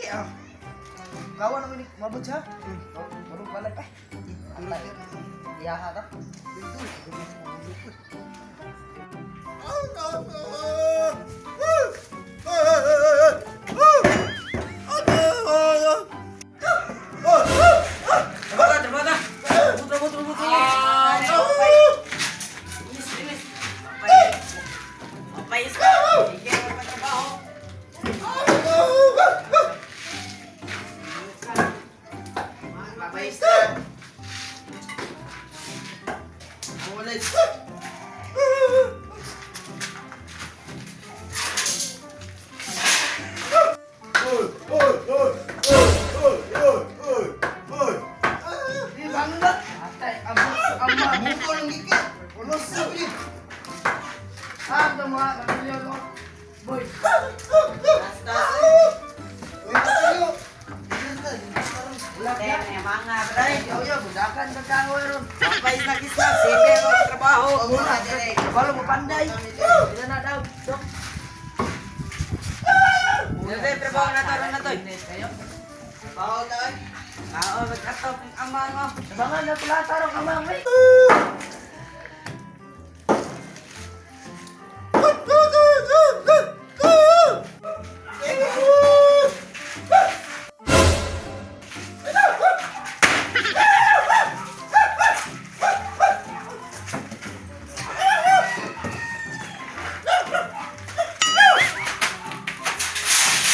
Ah. Kawa naman ni mabot siya. Marong balay pa. Iyaha ka. Trabaho ta, trabaho ta. Mutro, mutro, mutro. Inis, inis. Papay. Papay isla. Sige, magpatrabaho. Papay isla. Ulit. Di bangga. Atay, amo, ama, muko lang gigi. Ulos sa bili. Ah, ito mga kapilyo no. Boy. Taas, taas. Uy, kapilyo. Wala Kaya, ka. may mga balay. Yaw, yaw, budakan ka kahoy ron. Papay isla, isla. Sige, magtrabaho. Amo na, dire. Kabalo mo panday. Dila na daw. Dok. Dito, trabaho na to, ron na to. Trabaho na, oy. Kao, magkatop ang ama mo. Sabangan na pula tarong amang, wey.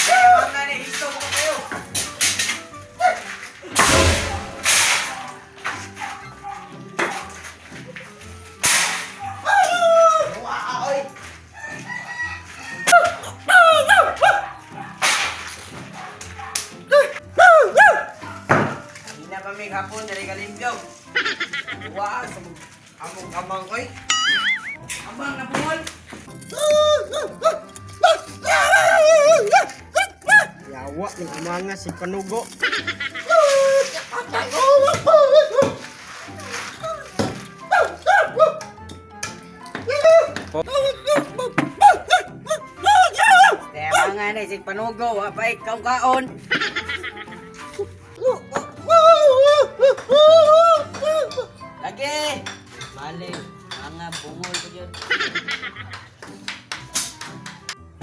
Kaya, mga ni, isto ko kayo. Hina pa may hapon, dali ka limpyo. Wa, sa among amang koy. Amang na bungol. Yawa ng amanga si Panugo. Kaya mga na, isig panugo, wa pa ikaw kaon. Lagi! Mali, mga bungol ko yun.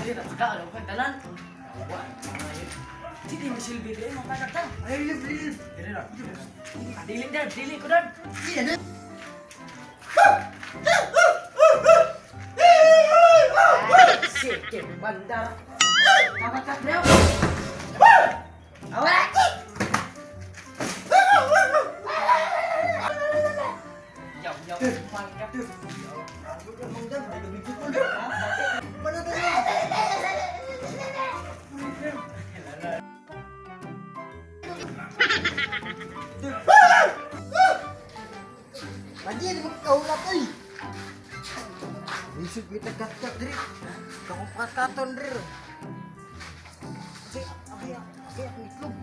Dili na ka, alam ka tanan. Dili mo silbi dili mo kakata. Ay, dili dili. Dili na. Dili dan, dili ko dan. Dili na. Sige, bandar. Kakakat na. Awa! Yaw, yaw, mangga. Lagi di mo kaulat oy. Isip kita kat-kat diri. Kakumpakaton diri. Kasi abi abi akong itlog.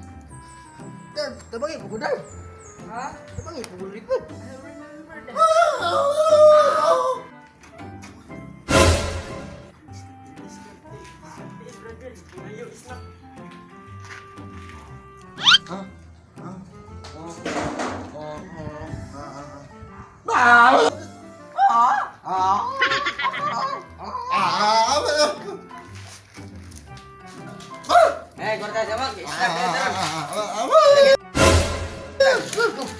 Dan, tabangi pugudal. Ha? Tabangi pugudal itlog. I remember that. Eh, korta siya mag. Snap ka taron.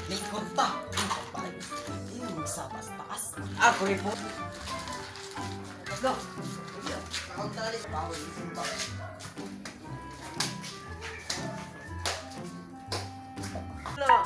Lingkod ta. Ay, magsabas taas. Ako rin po. Let's go. Hello.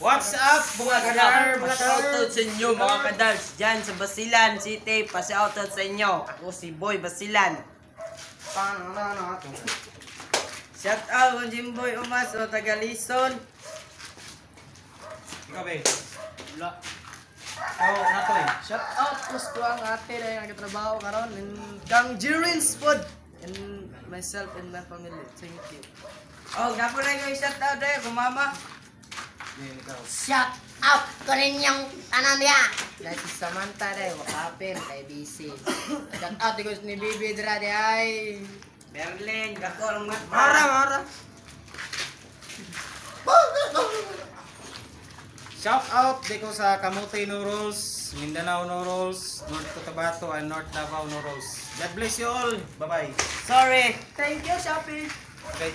What's up, mga kadar? Mga Shoutout sa inyo, mga kadals, dyan sa Basilan City. Pa-shoutout sa inyo. Ako si Boy Basilan. Shout out kang Jimboy Umas o taga Lison. Ikaw, be. Wala. Oh, natoy. Shout out ko sa ang ate na nagatrabaho karon and kang Jirins pod and myself and my family. Thank you. Oh, gapo na yung shout out dahil kung mama. Shout out ko ninyong tanan niya. Dahil si Samantha dahil wakapin kay busy. Shout out ko ni Bibi dra di ay. Merlin, gako ang mga. Mara, mara. Shout out di ko sa Kamote No Rules, Mindanao No Rules, North Cotabato and North Davao No Rules. God bless you all. Bye-bye. Sorry. Thank you, Shopee. Okay.